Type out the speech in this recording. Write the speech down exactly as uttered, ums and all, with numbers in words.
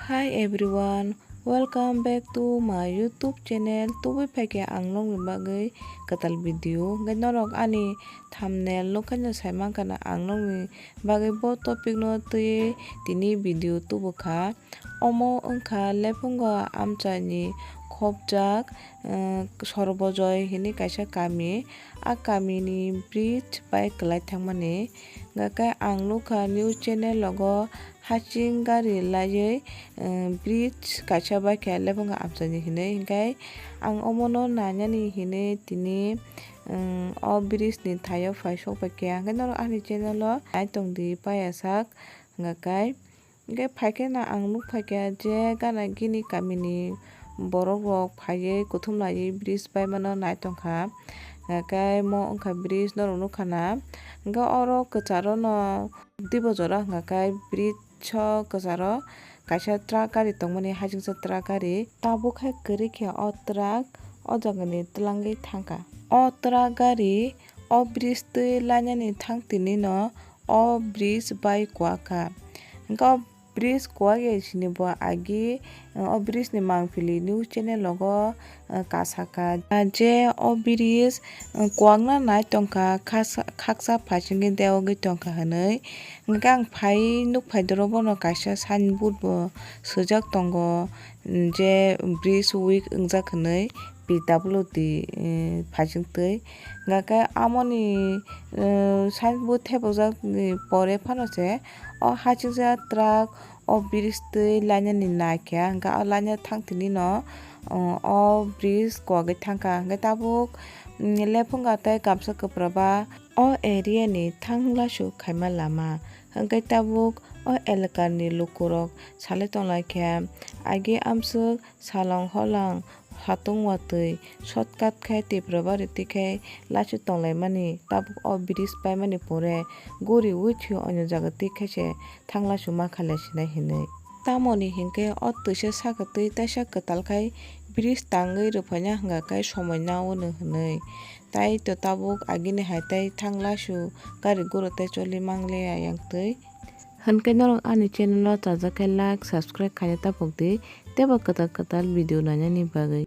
Hi everyone, welcome back to my YouTube channel. Tubui phaikhe ang nokni bagwi kwtal video. Hwnkhe norok ani thumbnail nukhaino saimankha na ang nokni bagwi bo topic no twiwi tini video tubukha. Omo wngkha Lephungo amchaini khopjak, eh, Sorbojoy hwnwi kaisa kami. A kamini bridge bai kwlai thangmani. Hwnkhe ang nukha news channel logo haching gari laiwi, eh, bridge kaisa bai khe Lephungo amchaini hwnwi. Hwnkhe ang omono nainani hwnwi tini, eh, o bridge ni thaio phai sok bai khe. Hwnkhe norok ani channel o naitongdi paiyasak hwnkhe. Hwnkhe phaikhe no ang nukphaikha je gana gini kamini borok rok phaiwi kuthum laiwi bridge baimano naitongkha. Hwnkhe mo wngkha bridge norok nukha na. Hwnkhe oro kwcharo no dui bojor o hwnkha khe bridge o kwcharo kaisa truck gari tongmani, hachingsa truck gari. Tabuk khe kwrwi khe o truck o jagani twlangwi thangkha. O truck gari o bridge twi lainani thang tini no o bridge bai kuakha. Hwnkhe o bridge kuak ya sini bo agi, o bridge ni mangpili news channel logo, eh, kasakha. Je o bridge, eh, kuakna nai tongkha, khasa-, khaksa phaisingwi dewagwi tongkha hwnwi. Hwnkhe ang phai nukphai doro bono kaisa signboard bo swijak tongo, je bridge week wngjak hwnwi. P W D, eh, phaisingtwi. Hwnkhe amoni, eh, signboard thepajak ni pore phano se o hachingsa truck o bridge twi lainani naikha. Hwnkhe o laina thang tini no, oh, o bridge kuagwi thangkha. Hwnkhe tabuk, mm, Lephungo tei gamsa kwpra ba o area ni thang lasu khaima lama. Hwnkhe tabuk o elakani lukurok salai tonglaikha, agi amswk salong holang hatung watwi shortcut khai Tipra bari twikhai lasu tonglaimani, tabuk o bridge paimani pore guri uithwi onyo jaga twikhai se thang lasu ma khailai sinai hinwi. Tamoni hinkhe o twisa saka twi taisa kwtal khai bridge tangwi rwphaina hwnkha khe somoi nao hwnwi. Tai to tabuk agini hai tai thang lasu gari guro tai choli mangliya yang twi. Hwnkhe norok ani channel o chajak khe like, subscribe khaina tapok di teibo kwtal kwtal video nainani bagwi.